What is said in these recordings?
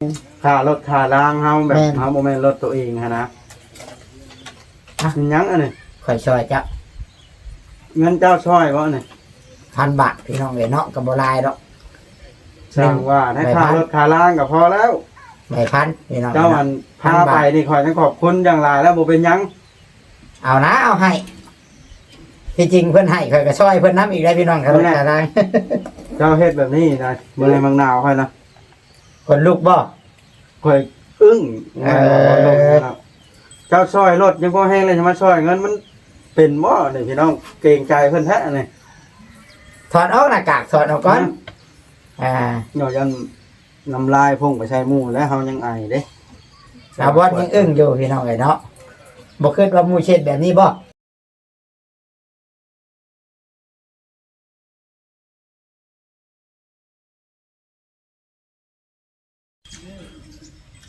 ຄ່າລົດຄ່າລາງເຮົາ ແບບ ແມ່ນ ເຮົາບໍ່ແມ່ນລົດໂຕເອງຫັ້ນນະ. ອ່ະ ແມ່ນຫຍັງອັນນີ້? ຂ້ອຍຊ່ອຍເຈົ້າ. ເງິນເຈົ້າຊ່ອຍບໍ່ນີ້? ພັນບາດ ພີ່ນ້ອງເອີຍເນາະ ກໍບໍ່ຫຼາຍດອກ. ຊ່າງວ່າ ໃຫ້ຄ່າລົດຄ່າລາງກໍພໍແລ້ວ. ໃບພັນ ພີ່ນ້ອງເນາະ ເຈົ້າອັນພາໄປນີ້ ຂ້ອຍຍັງຂອບຄຸນຢ່າງຫຼາຍແລ້ວ ບໍ່ເປັນຫຍັງ. ເອົານະ ເອົາໃຫ້. ທີ່ຈິງເພິ່ນໃຫ້ ຂ້ອຍກໍຊ່ອຍເພິ່ນນຳອີກໄດ໋ ພີ່ນ້ອງ. ເອົາແຫຼະ ເຈົ້າເຮັດແບບນີ້ນະ ບໍ່ໄດ້ມັກໜາວຂ້ອຍນະ. ຂົນລຸກບໍ່? ຂ້ອຍອຶ້ງ. ເອີ ເຈົ້າຊ່ອຍລົດຍັງພໍແຮງເລີຍ ຈະມາຊ່ອຍເງິນ ມັນເປັນບໍ່ນີ້ ພີ່ນ້ອງ? ເກງໃຈເພິ່ນແທ້ນີ້. ຖອດອອກໜ້າກາກ ຖອດອອກກ່ອນ. ອືມ ອ່າ ເນາະ ຢ້ານນ້ຳລາຍພຸ່ງໄປໃສ່ໝູ່ແລ້ວ ເຮົາຍັງອາຍເດ້. ສາວບອດຍັງອຶ້ງຢູ່ ພີ່ນ້ອງເອີຍເນາະ. ບໍ່ຄິດວ່າໝູ່ຊິເຮັດແບບນີ້ບໍ່?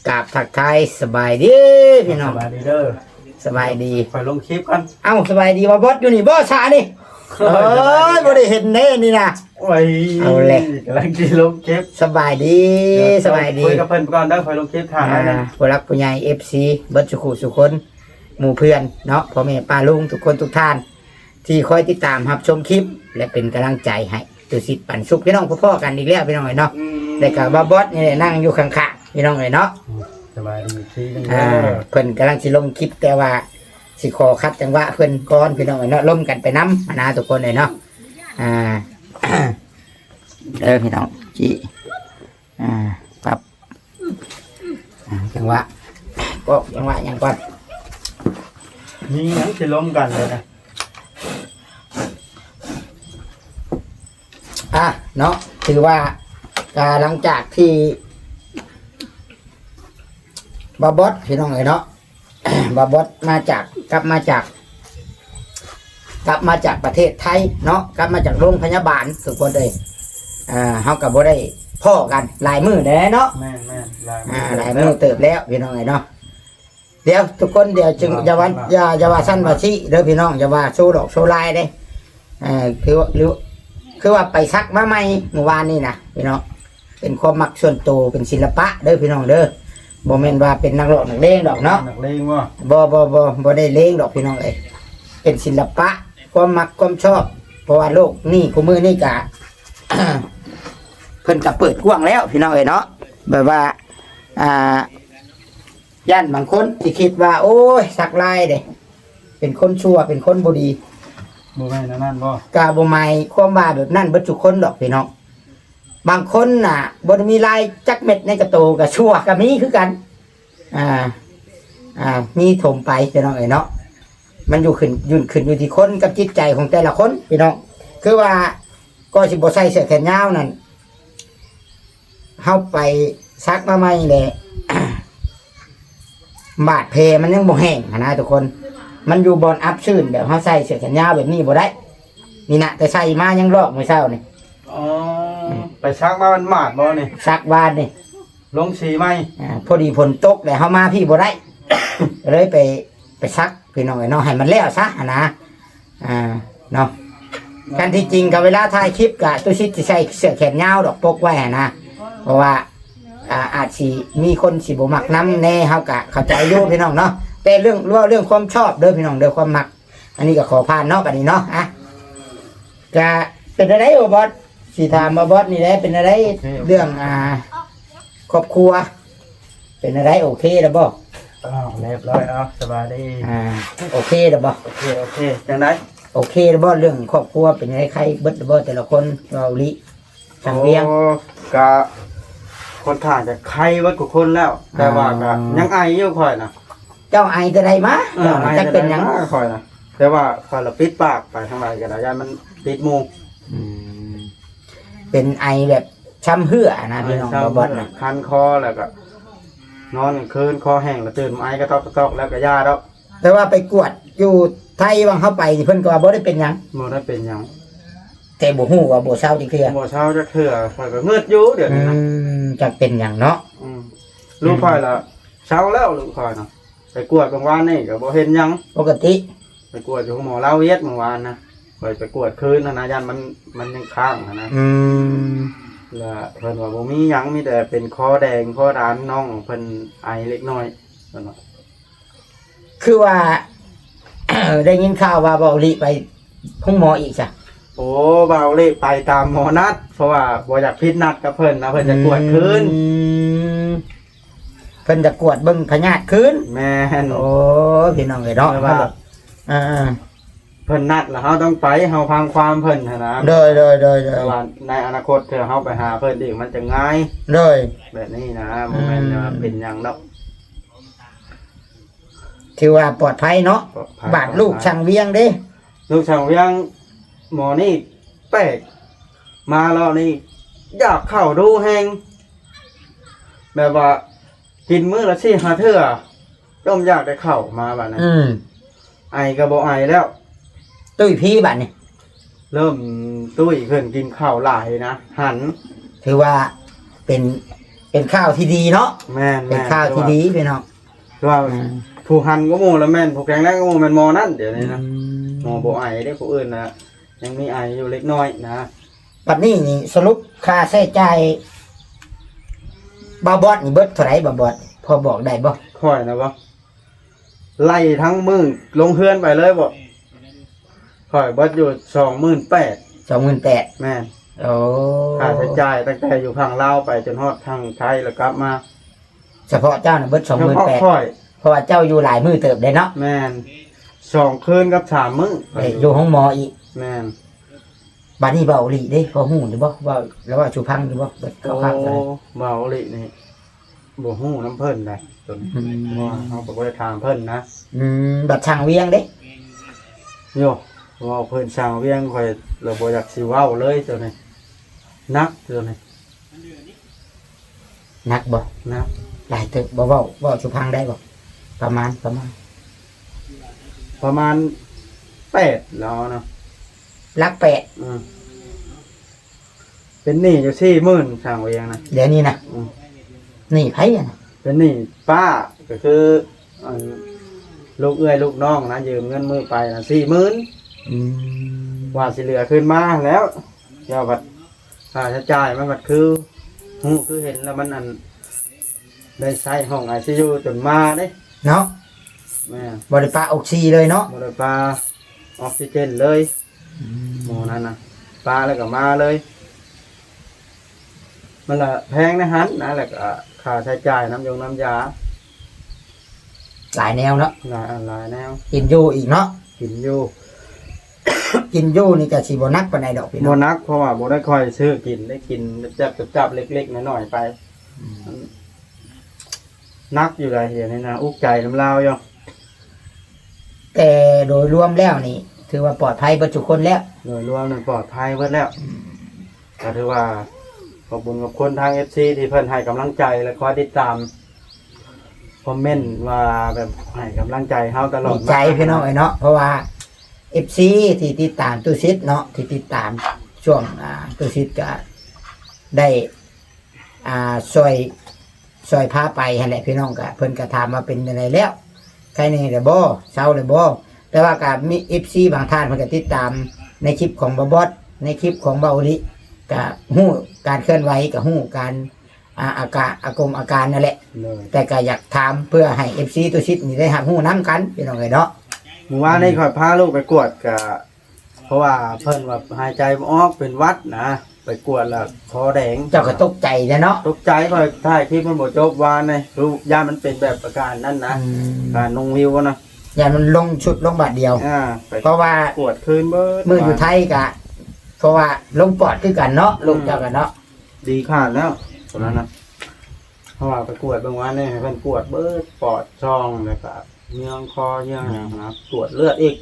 ກາບທັກທາຍສະບາຍດີພີ່ນ້ອງ. ສະບາຍດີເດີ. ສະບາຍດີ. ຂ້ອຍລົງຄລິບກ່ອນ. ເອົ້າ ສະບາຍດີ ບ່າວບອດຢູ່ນີ້ບໍ່ຊະນີ້? ເອີຍ ບໍ່ໄດ້ເຫັນເດ້ນີ້ນະ. ໂອ້ຍ ເອົາແຫຼະ ກຳລັງຊິລົງຄລິບ. ສະບາຍດີ ສະບາຍດີ. ຄຸຍກັບເພິ່ນກ່ອນເດີ ຂ້ອຍລົງຄລິບຖ້າ. ອ່າ ຜູ້ຫຼັກຜູ້ໃຫຍ່ ເອັຟຊີ ເບິດສູ່ຄູ່ສູ່ຄົນ ໝູ່ເພື່ອນເນາະ ພໍ່ແມ່ປ້າລຸງທຸກຄົນທຸກທ່ານ ທີ່ຄອຍຕິດຕາມຮັບຊົມຄລິບ ແລະ ເປັນກຳລັງໃຈໃຫ້ຕຸສິດປັນສຸກ. ພີ່ນ້ອງ ພໍ້ກັນອີກແລ້ວ ພີ່ນ້ອງເອີຍເນາະ. ອືມ ແລ້ວກໍບ່າວບອດນີ້ແຫຼະ ນັ່ງຢູ່ຂ້າງໆ ພີ່ນ້ອງເອີຍເນາະ. ສະບາຍດີອີກທີໜຶ່ງເດີ. ອ່າ ເພິ່ນກຳລັງຊິລົງຄລິບ ແຕ່ວ່າຊິຂໍຂັດຈັງຫວະເພິ່ນກ່ອນ ພີ່ນ້ອງເອີຍເນາະ. ລົມກັນໄປນຳຫັ້ນນະ ທຸກຄົນເອີຍເນາະ. ອ່າ ເດີພີ່ນ້ອງ ຈີ່ ອ່າ ປັບ ອ່າ ຈັງຫວະ ກໍຈັງຫວະຫຍັງກ່ອນ. ມີຫຍັງຊິລົມກັນເລີຍນະ. ອ່າ ເນາະ ຖືວ່າ ອ່າ ຫຼັງຈາກທີ່ບ່າວບອດ ພີ່ນ້ອງເອີຍເນາະ ບ່າວບອດມາຈາກ ກັບມາຈາກ ກັບມາຈາກປະເທດໄທເນາະ ກັບມາຈາກໂຮງພະຍາບານ ທຸກຄົນເອີຍ. ອ່າ ເຮົາກໍບໍ່ໄດ້ພໍ້ກັນຫຼາຍມື້ແລ້ວເນາະ. ແມ່ນໆ ຫຼາຍມື້ ອ່າ ເຕີບແລ້ວ ຫຼາຍມື້ເຕີບແລ້ວ ພີ່ນ້ອງເອີຍເນາະ. ດຽວທຸກຄົນ ດຽວຈຶ່ງ ລາວ ຢ່າວ່າ ລາວ ຢ່າ ຢ່າວ່າຊັ້ນວ່າຊີ້ເດີພີ່ນ້ອງ ຢ່າວ່າໂຊດອກໂຊລາຍເດ້. ເອີ ຄືວ່າ ຫຼື ຄືວ່າໄປສັກມາໃໝ່ມື້ວານນີ້ນະພີ່ນ້ອງ. ເປັນຄວາມມັກສ່ວນໂຕ ເປັນສິລະປະເດີພີ່ນ້ອງເດີ. ບໍ່ແມ່ນວ່າເປັນນັກຮ້ອງນັກເລງດອກເນາະ. ນັກເລງບໍ່? ບໍ່ ບໍ່ ບໍ່ ບໍ່ໄດ້ເລງດອກພີ່ນ້ອງເອີຍ. ເປັນສິລະປະ ຄວາມມັກຄວາມຊອບ ເພາະວ່າໂລກນີ້ຄູ່ມື້ນີ້ກະ ເພິ່ນກະເປີດກວ້າງແລ້ວພີ່ນ້ອງເອີຍເນາະ. ແບບວ່າ ອ່າ ຢ້ານບາງຄົນຊິຄິດວ່າ ໂອ້ຍ ສັກລາຍເດ້ ເປັນຄົນຊົ່ວ ເປັນຄົນບໍ່ດີ. ບໍ່ແມ່ນແນວນັ້ນບໍ່? ກະບໍ່ໝາຍຄວາມວ່າແບບນັ້ນເບິດທຸກຄົນດອກພີ່ນ້ອງ. ບາງຄົນນະ ບໍ່ໄດ້ມີລາຍຈັກເມັດໃນກະໂຕ ກະຊົ່ວກະມີຄືກັນ. ອ່າ ອ່າ ມີຖົມໄປພີ່ນ້ອງເອີຍເນາະ. ມັນຢູ່ຂຶ້ນ ຢູ່ ຂຶ້ນຢູ່ທີ່ຄົນກັບຈິດໃຈຂອງແຕ່ລະຄົນພີ່ນ້ອງ. ຄືວ່າ ກໍຊິບໍ່ໃສ່ເສື້ອແຂນຍາວນັ້ນ ເຮົາໄປສັກມາໃໝ່ແຫຼະ ບາດແຜມັນຍັງບໍ່ແຫ້ງຫັ້ນນະທຸກຄົນ. ມັນຢູ່ບ່ອນອັບຊື້ນ ແບບເຮົາໃສ່ເສື້ອແຂນຍາວແບບນີ້ບໍ່ໄດ້. ນີ້ນະ ແຕ່ໃສ່ມາຍັງລອກມື້ເຊົ້ານີ້. ອໍ ອືມ ໄປສັກມາມັນບາດບໍ່ນີ້? ສັກວານນີ້ ລົງສີໃໝ່. ອ່າ ພໍດີຝົນຕົກແລ້ວເຮົາມາພີ້ບໍ່ໄດ້ ເລີຍໄປ ໄປສັກພີ່ນ້ອງເອີຍເນາະ ໃຫ້ມັນແລ້ວຊະຫັ້ນນະ. ອ່າ ເນາະ ຄັນທີ່ຈິງກໍເວລາຖ່າຍຄລິບກໍຕຸສິດຊິໃສ່ເສື້ອແຂນຍາວດອກປົກໄວ້ຫັ້ນນະ ເພາະວ່າ ອ່າ ອາດຊິມີຄົນຊິບໍ່ມັກນຳແດ່ ເຮົາກໍເຂົ້າໃຈຢູ່ພີ່ນ້ອງເນາະ. ແຕ່ເລື່ອງ ເວົ້າເລື່ອງຄວາມຊອບເດີພີ່ນ້ອງເດີ ຄວາມມັກ ອັນນີ້ກໍຂໍຜ່ານເນາະ ບັດນີ້ເນາະ. ອ່ະ ກະເປັນຈັ່ງໃດບໍ່ບອດ? ຊິຖາມວ່າບອດນີ້ແຫຼະ ເປັນຈັ່ງໃດ ໂອເຄ ໂອເຄ ເລື່ອງ ອ່າ ຄອບຄົວ ເປັນຈັ່ງໃດ ໂອເຄແລ້ວບໍ່? ອ້າວ ຮຽບຮ້ອຍ ເອົາ ສະບາຍດີ. ອ່າ ໂອເຄແລ້ວບໍ່? ໂອເຄ ໂອເຄ ຈັ່ງໃດ ໂອເຄແລ້ວບໍ່? ເລື່ອງຄອບຄົວເປັນຈັ່ງໃດ ໄຄເບິດແລ້ວບໍ່ ແຕ່ລະຄົນ ເວົ້າອີ່ຫຼີ? ສັງວຽງ ໂອ້ ກະຄ່ອນຂ້າງຈະໄຄເບິດທຸກຄົນແລ້ວ ແຕ່ວ່າ ອ່າ ກະຍັງໄອຢູ່ຂ້ອຍນະ. ເຈົ້າໄອແຕ່ໃດມາ? ເອີ ເຈົ້ານະ ໄອ ຈັກເປັນຫຍັງ ແຕ່ໃດມາຂ້ອຍນະ ແຕ່ວ່າຂ້ອຍລະປິດປາກໄປທາງໃດກໍໄດ້ ຢ້ານມັນຕິດໝູ່. ອືມ ເປັນໄອແບບຊ້ຳເຮື້ອນະ ໄອ ພີ່ນ້ອງ ຊ້ຳ ບໍ່ບອດນະ ຄັນຄໍ ແລ້ວກໍນອນກາງຄືນຄໍແຫ້ງ ແລ້ວຕື່ນມາໄອກະຕອກກະຕອກ ແລ້ວກໍຢ່າດອກ. ແຕ່ວ່າໄປກວດຢູ່ໄທຫວ່າງເຮົາໄປນີ້ ເພິ່ນກໍວ່າບໍ່ໄດ້ເປັນຫຍັງ ບໍ່ໄດ້ເປັນຫຍັງ ແຕ່ບໍ່ຮູ້ວ່າບໍ່ເຊົາຈັກເທື່ອ ບໍ່ເຊົາຈັກເທື່ອ. ຂ້ອຍກໍງຶດຢູ່ດຽວນີ້ນະ ອືມ ຈັກເປັນຫຍັງເນາະ. ອືມ ລູກຂ້ອຍລະເຊົາແລ້ວ ລູກຂ້ອຍນະ ໄປກວດເມື່ອວານນີ້ກໍບໍ່ເຫັນຫຍັງ ປົກກະຕິ. ໄປກວດຢູ່ໂຮງໝໍລາວຫວຽດເມື່ອວານນະ ຂ້ອຍໄປກວດຄືນຫັ້ນນະ ຢ້ານມັນ ມັນຍັງຄ້າງຫັ້ນນະ. ອືມ ລະເພິ່ນວ່າບໍ່ມີຫຍັງ ມີແຕ່ເປັນຄໍແດງຄໍດານ ນ້ອງເພິ່ນໄອເລັກນ້ອຍ ເພິ່ນວ່າ. ຄືວ່າ ໄດ້ຍິນຂ່າວວ່າເບົາຫຼີໄປໂຮງໝໍອີກຊະ? ໂອ້ ເບົາຫຼີໄປຕາມໝໍນັດ ເພາະວ່າບໍ່ຢາກຜິດນັດກັບເພິ່ນນະ ເພິ່ນຈະກວດຄືນ. ອືມ ເພິ່ນຈະກວດເບິ່ງພະຍາດຄືນ. ແມ່ນ. ໂອ້ ພີ່ນ້ອງເອີຍເນາະ ແຕ່ວ່າ ເອີ ເພິ່ນນັດແລ້ວເຮົາຕ້ອງໄປ ເຮົາຟັງຄວາມເພິ່ນຫັ້ນນະ. ໂດຍ ໂດຍ ໂດຍ ໂດຍ. ແຕ່ວ່າໃນອະນາຄົດເທື່ອເຮົາໄປຫາເພິ່ນອີກມັນຈະງ່າຍ. ໂດຍ. ແບບນີ້ນະ ບໍ່ແມ່ນວ່າເປັນຫຍັງດອກ. ອືມ ຖືວ່າປອດໄພເນາະ. ປອດໄພ. ບາດລູກ ປອດໄພ ຊ່າງວຽງເດ້? ລູກຊ່າງວຽງ ໝໍນີ້ແປກ ມາລອບນີ້ຢາກເຂົ້າດູແຮງ ແບບວ່າກິນມື້ລະສີ່ຫ້າເທື່ອ ຈົ່ມຢາກໄດ້ເຂົ້າມາບາດນີ້. ອືມ ໄອກໍບໍ່ໄອແລ້ວ ຕຸ້ຍພີບາດນີ້. ເລີ່ມຕຸ້ຍຂຶ້ນ ກິນເຂົ້າຫຼາຍນະ ຫັນ. ຖືວ່າເປັນ ເປັນຂ່າວທີ່ດີເນາະ. ແມ່ນໆ. ເປັນຂ່າວທີ່ດີພີ່ນ້ອງ. ຄືວ່າ ອືມ ຜູ້ຫັນກວ່າໝູ່ລະແມ່ນ ຜູ້ແຂງແຮງກວ່າໝູ່ແມ່ນໝໍນັ້ນ ດຽວນີ້ນະ. ອືມ ໝໍບໍ່ໄອເດ້ ຜູ້ອື່ນນະ ຍັງມີໄອຢູ່ເລັກນ້ອຍນະ. ບັດນີ້ນີ້ສະຫຼຸບຄ່າໃຊ້ຈ່າຍບ່າວບອດນີ້ເບິດເທົ່າໃດ ບ່າວບອດ ພໍບອກໄດ້ບໍ່? ຂ້ອຍນະບໍ່ ໄລ່ທັງມື້ລົງເຮືອນໄປເລີຍບໍ່? ຂ້ອຍເບິດຢູ່ສອງໝື່ນແປດ. ສອງໝື່ນແປດ. ແມ່ນ. ໂອ້ ຄ່າໃຊ້ຈ່າຍຕັ້ງແຕ່ຢູ່ຝັ່ງລາວໄປຈົນຮອດທາງໄທ ແລ້ວກັບມາ. ສະເພາະເຈົ້ານະເບິດສອງໝື່ນແປດ. ສະເພາະຂ້ອຍ. ເພາະວ່າເຈົ້າຢູ່ຫຼາຍມື້ເຕີບເດ້ເນາະ. ແມ່ນ. ສອງຄືນກັບສາມມື້. ໄດ້ຢູ່ໂຮງໝໍອີກ. ແມ່ນ. ບາດນີ້ເບົາຫຼີເດ້ ພໍຮູ້ຢູ່ບໍ່? ເວົ້າ ລາວເວົ້າສູ່ຟັງຢູ່ບໍ່? ເບິດຄ່າວໆ ໂອ້ ເບົາຫຼີນີ້ບໍ່ຮູ້ນຳເພິ່ນໃດ໋ ຕົວນີ້. ອືມ ເພາະວ່າເຮົາກໍບໍ່ໄດ້ຖາມເພິ່ນນະ. ອືມ ບັດຊ່າງວຽງເດ້? ໂຍ ເວົ້າເພິ່ນຊ່າງວຽງ ຂ້ອຍລະບໍ່ຢາກຊິເວົ້າເລີຍ ຕົວນີ້ ໜັກ ຕົວນີ້. ໜັກບໍ່? ໜັກ. ຫຼາຍເຕີບບໍ່? ເວົ້າ ເວົ້າສູ່ຟັງໄດ້ບໍ່? ປະມານ ປະມານ ປະມານແປດແລ້ວເນາະ. ຫຼັກແປດ. ອືມ ເປັນໜີ້ຢູ່ສີ່ໝື່ນ ຊ່າງວຽງນະ ດຽວນີ້ນະ. ອືມ ໜີ້ໃຜນະ? ເປັນໜີ້ປ້າ ກໍຄື ອັນ ລູກເອື້ອຍລູກນ້ອງນະ ຢືມເງິນມື້ໄປນະສີ່ໝື່ນ. ອືມ ວ່າຊິເຫຼືອຄືນມາແລ້ວ ແລ້ວບັດ ຄ່າໃຊ້ຈ່າຍມັນບັດຄື ຮູ້ຄືເຫັນແລ້ວ ມັນ ອັນ ໄດ້ໃຊ້ຫ້ອງໄອຊີຢູຈົນມາເດ້ເນາະ. ແມ່ນ. ບໍ່ໄດ້ປະອົກຊີເລີຍເນາະ. ບໍ່ໄດ້ປະອົກຊີເຈນເລີຍ. ອືມ ໝໍນັ້ນນະ ປະແລ້ວກໍມາເລີຍ. ມັນລະແພງໃນຫັ້ນນະ ແລ້ວກໍຄ່າໃຊ້ຈ່າຍນຳຢົງນຳຢາ ຫຼາຍແນວເນາະ. ຫຼາຍອັນຫຼາຍແນວ. ກິນຢູ່ອີກເນາະ. ກິນຢູ່ ກິນຢູ່ນີ້ກໍຊິບໍ່ໜັກປານໃດດອກພີ່ນ້ອງ. ບໍ່ໜັກ ເພາະວ່າບໍ່ໄດ້ຄ່ອຍຊື້ກິນ ໄດ້ກິນຈັບໆ ເລັກໆ ນ້ອຍໆ ໄປ. ອືມ ມັນໜັກຢູ່ໃດ໋ ດຽວນີ້ນະ ອຸກໃຈນຳລາວຢູ່. ແຕ່ໂດຍລວມແລ້ວນີ້ ຖືວ່າປອດໄພເບິດທຸກຄົນແລ້ວ. ໂດຍລວມນັ້ນປອດໄພເບິດແລ້ວ. ອືມ ກໍຖືວ່າຂອບຄຸນຂອບຄຸນທາງເອັຟຊີທີ່ເພິ່ນໃຫ້ກຳລັງໃຈ ແລະ ຄອຍຕິດຕາມຄອມເມັນວ່າແບບໃຫ້ກຳລັງໃຈເຮົາຕະຫຼອດ. ດີໃຈ ມາ ພີ່ນ້ອງເອີຍເນາະ ເພາະວ່າເອັຟຊີທີ່ຕິດຕາມຕູ້ສິດເນາະ ທີ່ຕິດຕາມຊ່ວງ ອ່າ ຕູ້ສິດກໍໄດ້ ອ່າ ຊ່ວຍ ຊ່ວຍພາໄປຫັ້ນແຫຼະພີ່ນ້ອງ. ກໍເພິ່ນກໍຖາມວ່າເປັນຈັ່ງໃດແລ້ວ ໄຄແດ່ແລ້ວບໍ່ ເຊົາແລ້ວບໍ່? ແຕ່ວ່າກໍມີເອັຟຊີບາງທ່ານເພິ່ນກໍຕິດຕາມໃນຄລິບຂອງບ່າວບອດ ໃນຄລິບຂອງບ່າວໂອລິ ກໍຮູ້ການເຄື່ອນໄຫວ ກໍຮູ້ການ ອ່າ ອາກາ ອາກົງອາການນັ້ນແຫຼະ. ໂດຍ ແຕ່ກໍຢາກຖາມເພື່ອໃຫ້ເອັຟຊີຕູ້ສິດນີ້ໄດ້ຮັບຮູ້ນຳກັນ ພີ່ນ້ອງເອີຍເນາະ. ມື້ວານນີ້ ອືມ ຂ້ອຍພາລູກໄປກວດ ກະ ເພາະວ່າເພິ່ນວ່າຫາຍໃຈບໍ່ອອກ ເປັນຫວັດນະ ໄປກວດແລ້ວຄໍແດງ. ເຈົ້າກໍຕົກໃຈແທ້ເນາະ. ຕົກໃຈ ຂ້ອຍຖ່າຍຄລິບມັນບໍ່ຈົບວານນີ້ ຮູ້ຢ້ານມັນເປັນແບບອາການນັ້ນນະ. ອືມ ອາການນົງວິວນະ ຢ້ານມັນລົງຊຸດລົງບາດດຽວ. ອ່າ ໄປ ເພາະວ່າກວດຄືນເບິດ ມື້ຢູ່ໄທກະ ເພາະວ່າລົງປອດຄືກັນເນາະ ອືມ ລູກເຈົ້າກໍເນາະ. ດີຂາດແລ້ວຕົວນັ້ນນະ. ເພາະວ່າໄປກວດເບິ່ງວານນີ້ ໃຫ້ເພິ່ນກວດເບິດປອດຊ່ອງ ແລ້ວກະເຍືອງຄໍເຍືອງຫຍັງນະ ກວດເລືອດອີກ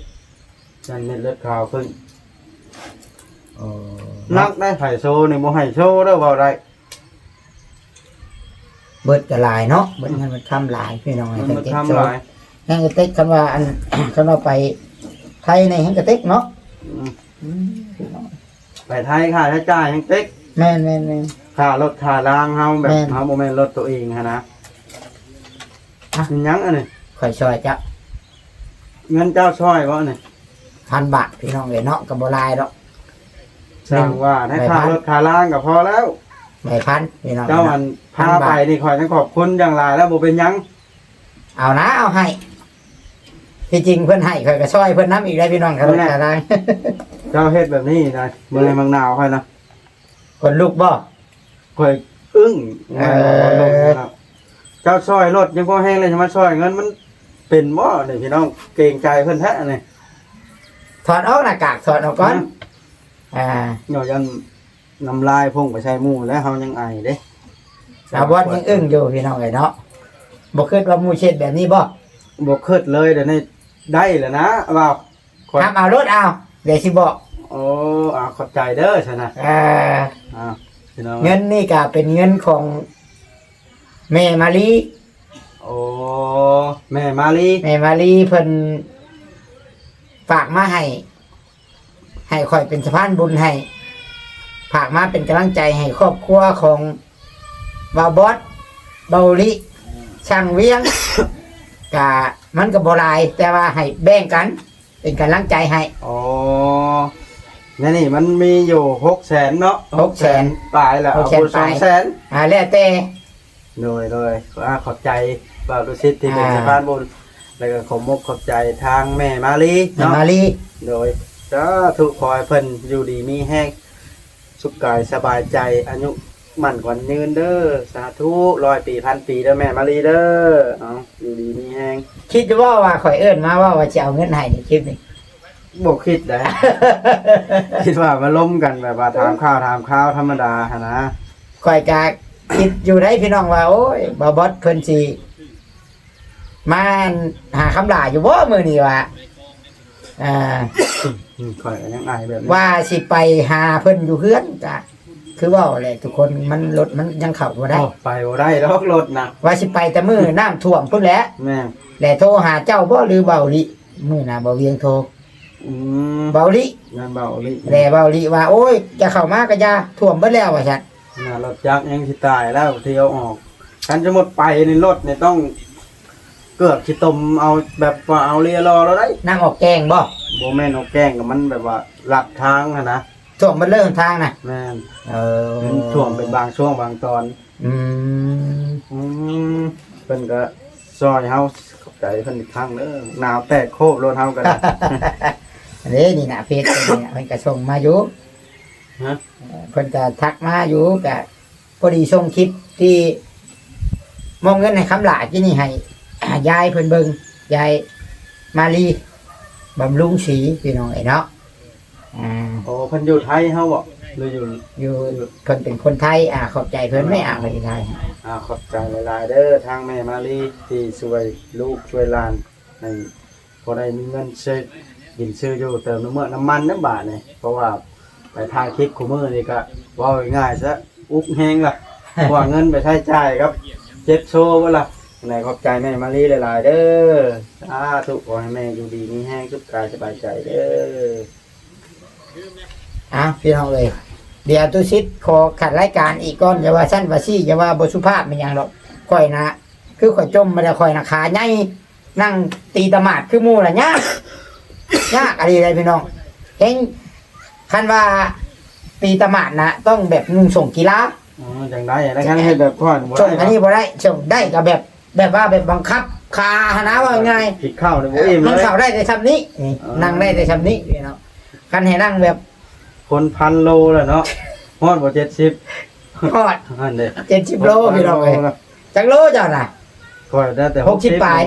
ຢ້ານເມັດເລືອດຂາວຂຶ້ນ. ໂອ້ ໜັກໄດ໋ ໃຜໂຊນີ້ ບໍ່ໃຫ້ໂຊເດີ ເວົ້າໄດ້. ເບິດກໍຫຼາຍເນາະ ເບິດເງິນເບິດຄຳຫຼາຍ ພີ່ນ້ອງ. ເງິນເບິດຄຳຫຼາຍ ແຮງກະເຕັກ ຄັນວ່າອັນ ຄັນວ່າໄປໄທນີ້ແຮງກະເຕັກເນາະ. ອືມ ອືມ ໄປໄທຄ່າໃຊ້ຈ່າຍແຮງເຕັກ. ແມ່ນໆໆ ຄ່າລົດຄ່າລາງເຮົາແບບ ແມ່ນ ເຮົາບໍ່ແມ່ນລົດຕົວເອງຫັ້ນນະ. ອ່ະ ເປັນຫຍັງອັນນີ້? ຂ້ອຍຊ່ອຍເຈົ້າ. ເງິນເຈົ້າຊ່ອຍບໍ່ນີ້? ພັນບາດ ພີ່ນ້ອງເອີຍເນາະ ກໍບໍ່ຫຼາຍດອກ. ຊ່າງວ່າ ໃນຄ່າລົດຄ່າລາງກໍພໍແລ້ວ. ໃບພັນພີ່ນ້ອງເນາະ. ເຈົ້າອັນພາໄປນີ້ ຂ້ອຍຍັງຂອບຄຸນຢ່າງຫຼາຍແລ້ວ ບໍ່ເປັນຫຍັງ. ເອົານາ ເອົາໃຫ້ ທີ່ຈິງເພິ່ນໃຫ້ ຂ້ອຍກໍຊ່ອຍເພິ່ນນຳອີກໄດ໋ພີ່ນ້ອງ. ເອີ ເຈົ້າເຮັດແບບນີ້ນະ ເບິ່ງໃຫ້ໝາກໜາວຂ້ອຍນະ ຂົນລຸກບໍ່? ຂ້ອຍອຶ້ງ. ເອີ ເຈົ້າຊ່ອຍລົດຍັງພໍແຮງເລີຍ ຈະມາຊ່ອຍເງິນ ມັນເປັນບໍ່ນີ້ພີ່ນ້ອງ? ເກງໃຈເພິ່ນແທ້ນີ້. ຖອດອອກໜ້າກາກ ຖອດອອກກ່ອນ. ອືມ ອ່າ ເນາະ ຢ້ານ ນ້ຳລາຍພຸ່ງໄປໃສ່ໝູ່ແລ້ວ ເຮົາຍັງອາຍເດ້. ສາວບອນຍັງອຶ້ງຢູ່ພີ່ນ້ອງເອີຍເນາະ. ບໍ່ຄິດວ່າໝູ່ຊິເຮັດແບບນີ້ບໍ່? ບໍ່ຄິດເລີຍ. ດຽວນີ້ໄດ້ແລ້ວນະ ວ່າຂ້ອຍຮັບເອົາໂລດ. ເອົາ ດຽວຊິບອກ. ໂອ້ ເອົາ ຂອບໃຈເດີຊັ້ນນະ. ເອີ ເອົາ ພີ່ນ້ອງ ເງິນນີ້ກະເປັນເງິນຂອງແມ່ມາລີ. ໂອ້ ແມ່ມາລີ ແມ່ມາລີເພິ່ນຝາກມາໃຫ້ ໃຫ້ຂ້ອຍເປັນສະພານບຸນໃຫ້ ຝາກມາເປັນກຳລັງໃຈໃຫ້ຄອບຄົວຂອງບ່າວບອດ, ບ່າວລິ, ຊ່າງວຽງ ກະມັນກະບໍ່ຫຼາຍ ແຕ່ວ່າໃຫ້ແບ່ງກັນເປັນກຳລັງໃຈໃຫ້. ໂອ້ ແນວນີ້ມັນມີຢູ່ຫົກແສນເນາະ ຫົກແສນ ຫົກແສນປາຍລະ ຫົກແສນ ເອົາຜູ້ ປາຍ ສອງແສນ ອ່າ ແລ້ວແຕ່ ໂດຍ ໂດຍ ອ່າ ຂອບໃຈບ່າວຕຸສິດທີ່ເປັນ ອ່າ ສະພານບຸນ ແລ້ວກໍຂອບມົກຂອບໃຈທາງແມ່ມາລີເນາະ ແມ່ມາລີ ໂດຍ ສາທຸ ຂໍໃຫ້ເພິ່ນຢູ່ດີມີແຮງ ສຸກກາຍສະບາຍໃຈ ອາຍຸໝັ້ນຂວັນຍືນເດີ ສາທຸ ຮ້ອຍປີພັນປີເດີແມ່ມາລີເດີ ເອົາ ຢູ່ດີມີແຮງ. ຄິດຢູ່ບໍ່ວ່າຂ້ອຍເອີ້ນມາເວົ້າວ່າຊິເອົາເງິນໃຫ້ໃນຄລິບນີ້? ບໍ່ຄິດໃດ ຄິດວ່າມາລົມກັນແບບວ່າຖາມຂ່າວຖາມຄາວທຳມະດາຫັ້ນນະ. ຂ້ອຍກະຄິດຢູ່ໃດ໋ພີ່ນ້ອງວ່າ ໂອ້ຍ ບ່າວບອດເພິ່ນຊິມາຫາຄຳຫຼ້າຢູ່ບໍ່ມື້ນີ້ວ່າ ອ່າ ຂ້ອຍກໍຍັງອາຍແບບນີ້ ວ່າຊິໄປຫາເພິ່ນຢູ່ເຮືອນ ກະຄືເວົ້າແຫຼະທຸກຄົນ ມັນ ລົດມັນຍັງເຂົ້າບໍ່ໄດ້ ໂອ້ ໄປບໍ່ໄດ້ດອກລົດນະ ວ່າຊິໄປແຕ່ມື້ນ້ຳຖ້ວມພຸ້ນແຫຼະ. ແມ່ນ ແລະໂທຫາເຈົ້າບໍ່ ຫຼື ເບົາລິ? ມື້ໜ້າເບົາວຽງໂທ ອືມ ເບົາລິ ແມ່ນເບົາລິ ແລະເບົາລິວ່າ ໂອ້ຍ ຈະເຂົ້າມາກະຢ່າ ຖ້ວມເບິດແລ້ວ ວ່າຊັ້ນ. ນະ ລົດຈັກຍັງຊິຕາຍແລ້ວ ທີ່ເອົາອອກ ຄັນສົມມຸດໄປນີ້ ລົດນີ້ຕ້ອງເກືອບຊິຕົມເອົາ ແບບວ່າເອົາເລຍລໍແລ້ວໄດ໋. ນຳອອກແກ້ງບໍ່? ບໍ່ແມ່ນອອກແກ້ງ ກໍມັນແບບວ່າລັດທາງຫັ້ນນະ ຖ້ວມເບິດເລີຍຫົນທາງນະ. ແມ່ນ ເອີ ມັນຖ້ວມເປັນບາງຊ່ວງບາງຕອນ. ອືມ ອືມ ເພິ່ນກໍຊ່ອຍເຮົາ ຂອບໃຈເພິ່ນອີກຄັ້ງເດີ ໜາວແຕກໂຄບລົດເຮົາກໍໄດ້. ເດ້ ນີ້ນະ ເຟສເພິ່ນນີ້ນະ ເພິ່ນກໍສົ່ງມາຢູ່ ຮະ ເອີ ເພິ່ນກໍທັກມາຢູ່ ກໍພໍດີສົ່ງຄລິບທີ່ມອບເງິນໃຫ້ຄຳຫຼ້າກີ້ນີ້ໃຫ້ ອ່າ ຍາຍເພິ່ນເບິ່ງ ຍາຍມາລີ ບຳລຸງສີ ພີ່ນ້ອງເອີຍເນາະ. ອ່າ ໂອ້ ເພິ່ນຢູ່ໄທເຮົາບໍ່ ຫຼືຢູ່ ຢູ່ ຢູ່ ເພິ່ນເປັນຄົນໄທ. ອ່າ ຂອບໃຈເພິ່ນແມ່ ອ່າ ເພິ່ນຢູ່ໄທ. ອ່າ ຂອບໃຈຫຼາຍໆເດີ ທາງແມ່ມາລີທີ່ຊ່ວຍລູກຊ່ວຍຫຼານ ໃຫ້ພໍໄດ້ມີເງິນຊື້ກິນຊື້ຢູ່ ເຕີມນ້ຳເມືອກນ້ຳມັນນຳບາດນີ້ ເພາະວ່າໄປຖ່າຍຄລິບຄູ່ມື້ນີ້ກະ ເວົ້າງ່າຍໆຊະ ອຸກແຮງລະ ເພາະວ່າເງິນໄປໃຊ້ຈ່າຍກັບເຈັບໂຊເບິດລະ. ຈັ່ງໃດຂອບໃຈແມ່ມາລີຫຼາຍໆເດີ ສາທຸ ຂໍໃຫ້ແມ່ຢູ່ດີມີແຮງ ສຸກກາຍສະບາຍໃຈເດີ. ອ່ະ ພີ່ນ້ອງເອີຍ ດຽວຕຸສິດຂໍຂັດລາຍການອີກກ່ອນ ຢ່າວ່າຊັ້ນວ່າຊີ້ ຢ່າວ່າບໍ່ສຸພາບແມ່ນຫຍັງດອກ. ຂ້ອຍນະ ຄືຂ້ອຍຈົ່ມມາແລ້ວ ຂ້ອຍນະຂາໃຫຍ່ ນັ່ງຕີຕະໝາດຄືໝູ່ລະຍາກ ຍາກອີ່ຫຼີເດ້ພີ່ນ້ອງ. ເຫັນ ຄັນວ່າຕີຕະໝາດນະ ຕ້ອງແບບນຸ່ງສົ້ງກິລາ. ອໍ ຈັ່ງໃດ ແລ້ວຄັນເຮັດແບບຂ້ອຍບໍ່ໄດ້ ອັນນີ້ບໍ່ໄດ້ ສົ້ງໄດ້ກໍແບບ ແບບວ່າແບບບັງຄັບຂາຫັ້ນນະ ເວົ້າງ່າຍ ກິນເຂົ້ານີ້ບໍ່ອີ່ມເລີຍ ມັນເຂົ້າໄດ້ແຕ່ຊ່ຳນີ້ ນີ້ ອໍ ນັ່ງໄດ້ແຕ່ຊ່ຳນີ້ພີ່ນ້ອງ. ຄັນໃຫ້ນັ່ງແບບ ຄົນພັນໂລແລ້ວເນາະ ຮອດບໍ່ ເຈັດສິບ ຮອດ ຫັ້ນເດ້ ເຈັດສິບໂລພີ່ນ້ອງເອີຍ. ຈັກໂລເຈົ້ານະ? ຂ້ອຍໄດ້ແຕ່ຫົກສິບ ຫົກສິບປາຍ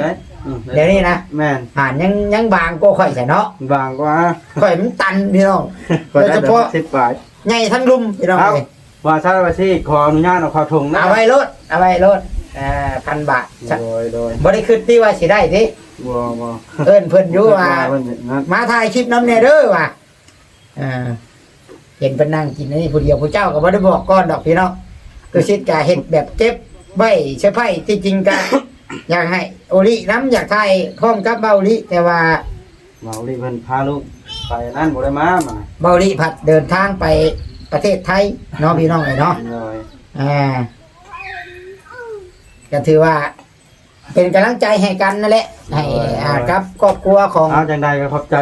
ອືມ ດຽວນີ້ນະ ແມ່ນ ຫານຍັງ ຍັງບາງກວ່າຂ້ອຍຊະເນາະ ບາງກວ່າ ຂ້ອຍມັນຕັນພີ່ນ້ອງ ໂດຍສະເພາະຫົກສິບປາຍ ໃຫຍ່ທັງລຸ່ມພີ່ນ້ອງເອີຍ. ວ່າຊັ້ນວ່າຊີ້ ຂໍອະນຸຍາດເອົາເຂົ້າຖົງນະ ເອົາໄວ້ໂລດ ເອົາໄວ້ໂລດ ເອີ ພັນບາດ. ໂດຍ ໂດຍ ບໍ່ໄດ້ຄິດຕິວ່າຊິໄດ້ຕິ ບໍ່ ບໍ່ ເອີ້ນເພິ່ນຢູ່ວ່າ ເພິ່ນວ່າເພິ່ນນັ້ນ ມາຖ່າຍຄລິບນຳແດ່ເດີວ່າ ອ່າ ເຫັນເພິ່ນນັ່ງກິນອັນນີ້ຜູ້ດຽວ ຜູ້ເຈົ້າກໍບໍ່ໄດ້ບອກກ່ອນດອກພີ່ນ້ອງ. ຕຸສິດກະເຮັດແບບເກັບໄວ້ເຊີໄພ ທີ່ຈິງກະ ຢາກໃຫ້ໂອລິນຳ ຢາກຖ່າຍພ້ອມກັບເບົາລິ ແຕ່ວ່າເບົາລິເພິ່ນພາລູກໄປນັ້ນ ບໍ່ໄດ້ມາ ມາ ເບົາລິພັດເດີນທາງໄປປະເທດໄທເນາະ ພີ່ນ້ອງເອີຍເນາະ. ໂດຍ ອ່າ ກໍຖືວ່າ ເປັນກຳລັງໃຈໃຫ້ກັນນັ້ນແຫຼະ ໃຫ້ ໂດຍ ອ່າ ໂດຍ ກັບຄອບຄົວຂອງ ເອົາ ຈັ່ງໃດກໍຂອບໃຈ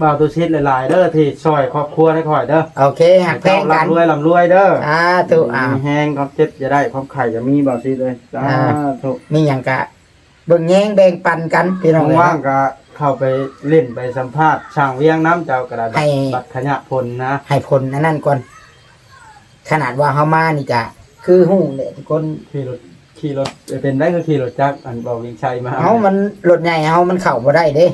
ບ່າວຕຸສິດຫຼາຍໆເດີ ທີ່ຊ່ອຍຄອບຄົວໃຫ້ຂ້ອຍເດີ. ໂອເຄ ຮັກແພງກັນ ໃຫ້ເຈົ້າລ່ຳລວຍ ລ່ຳລວຍເດີ. ສາທຸ. ອ່າ ມີແຮງ ຄວາມເຈັບຢ່າໄດ້ ຄວາມໄຂ້ຢ່າມີ ບ່າວສິດເອີຍ. ສາທຸ. ມີຫຍັງກະເບິ່ງແຍງແບ່ງປັນກັນ ພີ່ນ້ອງເອີຍ. ວ່າງໆກະເຂົ້າໄປຫຼິ້ນໄປສຳພາດຊ່າງວຽງນຳ ເຈົ້າກະໄດ້ ໃຫ້ບັດ ບັດຂະຍະພົນນະ ໃຫ້ພົນອັນນັ້ນກ່ອນ. ຂະໜາດວ່າເຮົາມານີ້ກະຄືຮູ້ແຫຼະທຸກຄົນ. ຂີ່ລົດ ຂີ່ລົດ ເປັນໄດ້ຄືຂີ່ລົດຈັກ ອັນບໍ່ວິງໄຊມາ. ເອົ້າ ມັນລົດໃຫຍ່ເຮົາມັນເຂົ້າບໍ່ໄດ້ເດ້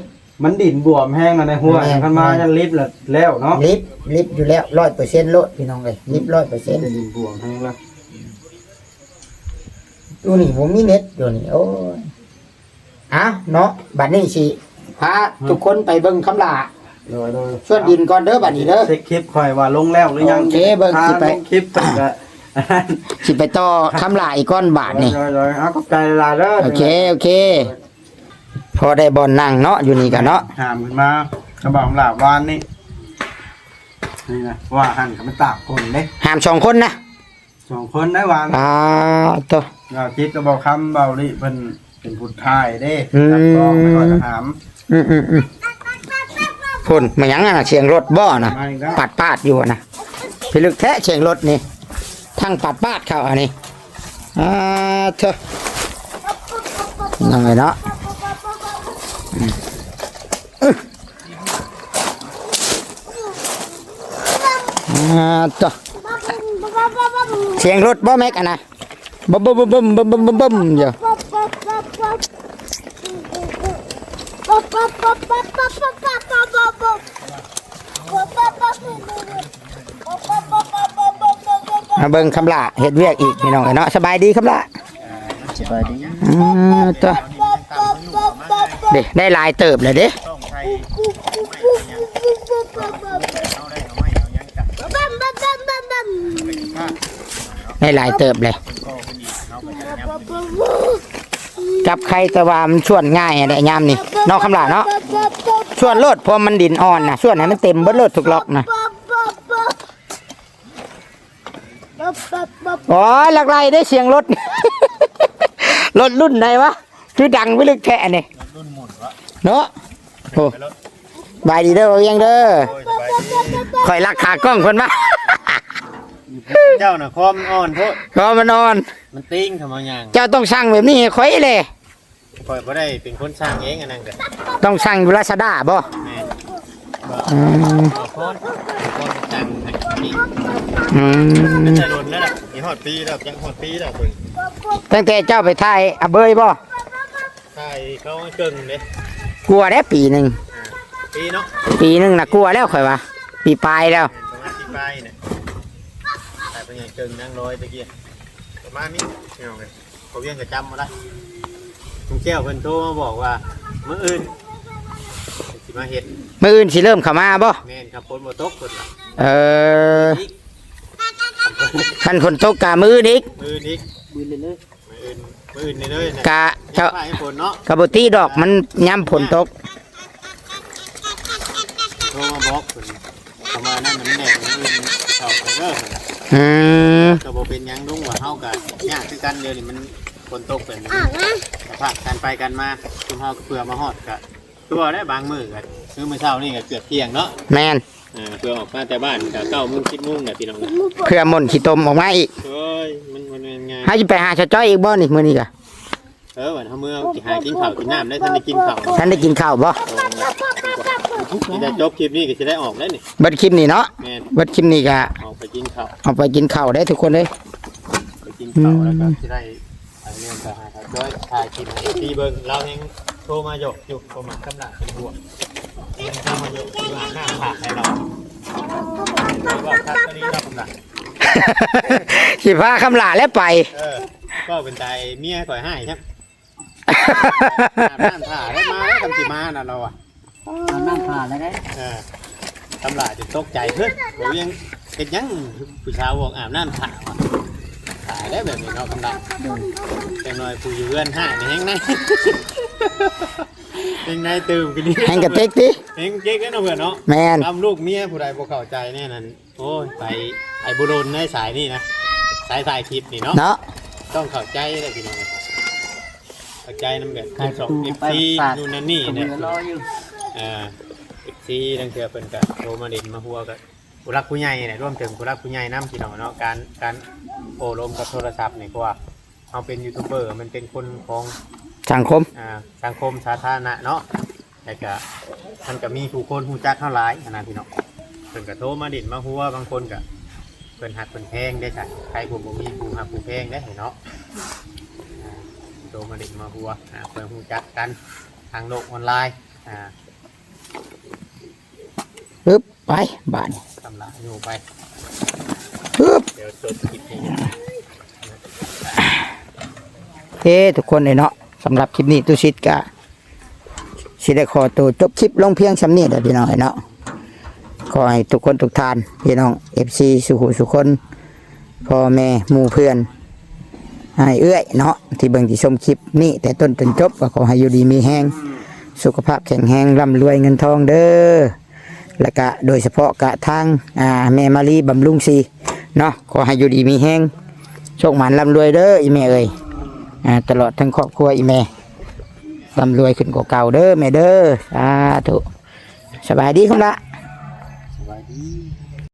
ມັນດິນບວມແຮງ ອັນໃນຫ້ວຍ. ແມ່ນ ຄັນມາ ແມ່ນ ຍັງລິບແລ້ວເນາະ. ລິບ ລິບຢູ່ແລ້ວ ຮ້ອຍເປີເຊັນໂລດ ພີ່ນ້ອງເອີຍ ລິບຮ້ອຍເປີເຊັນ. ດິນບວມແຮງລະ ຢູ່ນີ້ບໍ່ມີເນັດຢູ່ນີ້ ໂອ້ຍ. ອ່ະເນາະ ບັດນີ້ຊິພາ ຮະ ທຸກຄົນໄປເບິ່ງຄຳຫຼ້າ. ໂດຍ ໂດຍ. ຊວນດິນກ່ອນເດີບັດນີ້ເດີ. ເຊັກຄລິບຂ້ອຍວ່າລົງແລ້ວຫຼືຍັງ. ໂອເຄ ເບິ່ງ ຊິໄປ ລົງຄລິບເພິ່ນກະ ຊິໄປຕໍ່ຄຳຫຼ້າອີກກ່ອນບາດນີ້. ໂດຍ ໂດຍ ໂດຍ. ເອົາ ຂອບໃຈຫຼາຍໆເດີ. ໂອເຄ ໂອເຄ. ພໍໄດ້ບ່ອນນັ່ງເນາະ ຢູ່ນີ້ກະເນາະ. ຫາມຂຶ້ນມາ ກະບອກຫຼາບວານນີ້ ນີ້ນະ ວ່າຫັ້ນກະມາຕາກຄົນເດ້. ຫາມສອງຄົນນະ. ສອງຄົນໄດ້ຫວານ. ອ່າ ໂຕ ບ່າວຈິດກັບບ່າວຄຳ ບ່າວລິເພິ່ນເປັນຜູ້ຖ່າຍເດ້. ອືມ ຕັດຕໍ່ ແລ້ວກໍຖາມ. ອືມໆໆ ພຸ້ນ ມາຫຍັງຫັ້ນນະ? ສຽງລົດບໍ່ນະ? ມາອີກແລ້ວ ປາດໆຢູ່ຫັ້ນນະ. ພິລຶກແທ້ ສຽງລົດນີ້ ທັງປາດໆເຂົ້າອັນນີ້. ອ່າ ໂຕ ນ້ອງເອີຍເນາະ. ອືມ ອ່າ ໂຕ ສຽງລົດບໍ່ແມັກ ອັນນະ ບຶມ ບຶມ ບຶມ ບຶມ ບຶມ ບຶມ ບຶມ ຢູ່. ມາເບິ່ງຄຳຫຼ້າເຮັດວຽກອີກ ພີ່ນ້ອງເອີຍເນາະ. ສະບາຍດີຄຳຫຼ້າ. ສະບາຍດີ. ອືມ ໂຕ ເດ້ ໄດ້ຫຼາຍເຕີບແລ້ວເດ້. ໄດ້ຫຼາຍເຕີບເລີຍ ຈັບໄຂ່ ແຕ່ວ່າມັນຊວນງ່າຍແຫຼະຍາມນີ້ເນາະ ຄຳຫຼ້າເນາະ. ຊວນໂລດ ເພາະມັນດິນອ່ອນນະ ຊວນໃຫ້ມັນເຕັມເບິດໂລດທຸກລັອກນະ. ໂອ້ຍ ຫຼັກໄຫຼເດ້ ສຽງລົດ ລົດລຸ້ນໃດວະ ຄືດັງພິລຶກແທ້ອັນນີ້ ເນາະ. ໂອ້ ສະບາຍດີເດີ ເວົ້າຫຍັງເດີ. ໂອ້ຍ ສະບາຍດີ. ຂ້ອຍລັກຂາກ້ອງເພິ່ນມາ. ເຈົ້ານະ ຄໍມັນອ່ອນໂພດ ຄໍມັນອ່ອນ ມັນຕີງເຂົ້າມາຫຍັງ. ເຈົ້າຕ້ອງສັ່ງແບບນີ້ໃຫ້ຂ້ອຍເລີຍ. ຂ້ອຍບໍ່ໄດ້ເປັນຄົນສັ່ງເອງ ອັນນັ້ນກະ ຕ້ອງສັ່ງຢູ່ລາຊາດ້າບໍ່? ແມ່ນ. ອືມ ຂໍພອນ ຂໍພອນສັ່ງໃຫ້ນີ້. ອືມ ແຕ່ດົນແລ້ວລະ ຊິຮອດປີແລ້ວ ຈະຮອດປີແລ້ວເພິ່ນ. ຕັ້ງແຕ່ເຈົ້າໄປຖ່າຍອາເບີຍບໍ່? ຖ່າຍເຂົາເກິ່ງເດ້. ກວ່າແລ້ວປີໜຶ່ງ. ອ່າ ປີເນາະ ປີໜຶ່ງນະ ກວ່າແລ້ວຂ້ອຍວ່າ ປີປາຍແລ້ວ. ປະມານປີປາຍນີ້ ຖ່າຍເພິ່ນໃຫຍ່ເກິ່ງນາງລອຍຕະກີ້ ປະມານນີ້ ພີ່ນ້ອງເອີຍ. ເຂົາວຽງກະຈຳບໍ່ໄດ້ ລຸງແກ້ວເພິ່ນໂທມາບອກວ່າ ມື້ອື່ນຊິມາເຮັດ. ມື້ອື່ນຊິເລີ່ມເຂົ້າມາບໍ່? ແມ່ນ ຄັນຝົນບໍ່ຕົກເພິ່ນວ່າ. ເອີ ຄັນຝົນຕົກກະມື້ອື່ນອີກ. ມື້ອື່ນອີກ ມື້ອື່ນເລີຍ ມື້ອື່ນ ມື້ອື່ນນີ້ເລີຍນະ. ກະ ເຈົ້າ ຟ້າໃຫ້ຝົນເນາະ ກະບໍ່ຕິດອກ ມັນຍາມຝົນຕົກ. ໂທມາບອກເພິ່ນ ເຂົ້າມານັ້ນມັນແດດ ມື້ອື່ນເຂົ້າໄປເດີເພິ່ນ. ອືມ ກະບໍ່ເປັນຫຍັງລຸງ ວ່າເຮົາກະຍາກຄືກັນ. ດຽວນີ້ມັນຝົນຕົກແບບນີ້ ສະພາບການໄປການມາ ຊຸມເຮົາກະເພື່ອມາຮອດ ກະຄືວ່າແຫຼະ ບາງມື້ກະ ຄືມື້ເຊົ້ານີ້ກະເກືອບທ່ຽງເນາະ. ແມ່ນ. ເອີ ເພື່ອອອກມາແຕ່ບ້ານກະເກົ້າໂມງ ສິບໂມງແຫຼະ ພີ່ນ້ອງ. ເພື່ອໝົນຂີ້ຕົມອອກມາອີກ. ໂອ້ຍ ມັນ ມັນບໍ່ແມ່ນງ່າຍ. ເຮົາຊິໄປຫາສາວຈ້ອຍອີກບໍ່ນີ້ ມື້ນີ້ກະ? ເອີ ວັນເຮົາເມືອຊິຫາກິນເຂົ້າກິນນ້ຳໄດ້. ທັນໄດ້ກິນເຂົ້າ ທັນໄດ້ກິນເຂົ້າບໍ່? ມີແຕ່ຈົບຄລິບນີ້ກະຊິໄດ້ອອກແລ້ວນີ້ ເບິດຄລິບນີ້ເນາະ. ແມ່ນ ເບິດຄລິບນີ້ກະອອກໄປກິນເຂົ້າ ອອກໄປກິນເຂົ້າເດ້ທຸກຄົນເດ້. ໄປກິນເຂົ້າ ອືມ ແລ້ວກະຊິໄດ້ ອັນນີ້ກະຫາສາວຈ້ອຍຖ່າຍຄລິບໃຫ້ເອັຟຊີເບິ່ງ. ລາວແຮງໂທມາຢອກຢູ່ ບໍ່ມັກຄຳຫຼ້າເປັນຫ່ວງ ແຮງໂທມາຢອກ ວ່າໜ້າຜາກໃຫ້ລາວ ວ່າຄັກອີ່ຫຼີເນາະ ຄຳຫຼ້າ. ຊິພາຄຳຫຼ້າແລ້ວໄປ. ເອີ ເວົ້າເປັນຕາຍເມຍຂ້ອຍຮ້າຍແທ້. ອາບນ້ຳຖ້າແລ້ວມາແລ້ວ ຄັນຊິມານະລາວອະ. ອາບນ້ຳຖ້າແລ້ວເດ້. ເອີ ຄຳຫຼ້າຈົນຕົກໃຈ ເຮີ້ຍ ບໍ່ວຽງເຮັດຫຍັງ ຜູ້ສາວບອກອາບນ້ຳຖ້າວະ. ຕາຍແລ້ວແບບນີ້ເນາະ ຄຳຫຼ້າ. ໂດຍ ຈັກໜ້ອຍຜູ້ຢູ່ເຮືອນຮ້າຍນີ້ແຮງໃນ ແຮງໃນຕື່ມຂຶ້ນອີກ ແຮງກະເຕັກຕິ ແຮງເຕັກເດ້ເນາະເພື່ອນເນາະ. ແມ່ນ ຄຳລູກເມຍຜູ້ໃດບໍ່ເຂົ້າໃຈແນ່ນັ້ນ. ໂອ້ຍ ໄປ ໄປບໍ່ດົນໃນສາຍນີ້ນະ ສາຍຖ່າຍຄລິບນີ້ເນາະ ເນາະ ຕ້ອງເຂົ້າໃຈເດ້ພີ່ນ້ອງ. ເຂົ້າໃຈນຳແບບ ເອັຟຊີ ນູ່ນນັ້ນນີ້ນະ. ເອີ ເອັຟ ຊີ ລາງເທື່ອເພິ່ນກະໂທມາຫຼິ້ນມາຫົວກັບຜູ້ຫຼັກຜູ້ໃຫຍ່ແຫຼະ ລວມເຖິງຜູ້ຫຼັກຜູ້ໃຫຍ່ນຳ ພີ່ນ້ອງເນາະ. ການ ການໂອ້ລົມກັບໂທລະສັບນີ້ ເພາະວ່າເຮົາເປັນຢູທູບເບີ ມັນເປັນຄົນຂອງສັງຄົມ ອ່າ ສັງຄົມສາທາລະນະເນາະ ແລ້ວກະມັນກະມີຜູ້ຄົນຮູ້ຈັກເຮົາຫຼາຍຫັ້ນນະ ພີ່ນ້ອງ. ເພິ່ນກະໂທມາຫຼິ້ນມາຫົວ ບາງຄົນກະເພິ່ນຮັກເພິ່ນແພງເດ້ຊັ້ນ ໃຜຜູ້ບໍ່ມີຜູ້ຮັກຜູ້ແພງເດ້ເນາະ. ອ່າ ໂທມາຫຼິ້ນມາຫົວ ອ່າ ເພື່ອຮູ້ຈັກກັນທາງໂລກອອນລາຍ ອ່າ ປຶບ ໄປບາດນີ້ ຕຳລາຢູ່ໄປ ປຶບ ດຽວຈົບຄລິບນີ້ ເອີ ທຸກຄົນເອີຍເນາະ. ສຳລັບຄລິບນີ້ ຕຸສິດກະຊິໄດ້ຂໍໂຕຈົບຄລິບລົງພຽງຊ່ຳນີ້ແຫຼະ ພີ່ນ້ອງເອີຍເນາະ. ຂໍໃຫ້ທຸກຄົນທຸກທ່ານ ພີ່ນ້ອງເອັຟຊີ ສູ່ຜູ້ສູ່ຄົນ ພໍ່ແມ່ໝູ່ເພື່ອນ ອ້າຍເອື້ອຍເນາະ ທີ່ເບິ່ງທີ່ຊົມຄລິບນີ້ແຕ່ຕົ້ນຈົນຈົບ ກໍຂໍໃຫ້ຢູ່ດີມີແຮງ ສຸຂະພາບແຂງແຮງ ລ່ຳລວຍເງິນທອງເດີ. ແລ້ວກະໂດຍສະເພາະກະທາງ ອ່າ ແມ່ມາລີບຳລຸງສີເນາະ ຂໍໃຫ້ຢູ່ດີມີແຮງ ໂຊກໝານລ່ຳລວຍເດີອີ່ແມ່ເອີຍ. ອ່າ ຕະຫຼອດທັງຄອບຄົວອີ່ແມ່ ລ່ຳລວຍຂຶ້ນກວ່າເກົ່າເດີແມ່ເດີ ສາທຸ. ສະບາຍດີຄຳລະ ສະບາຍດີ.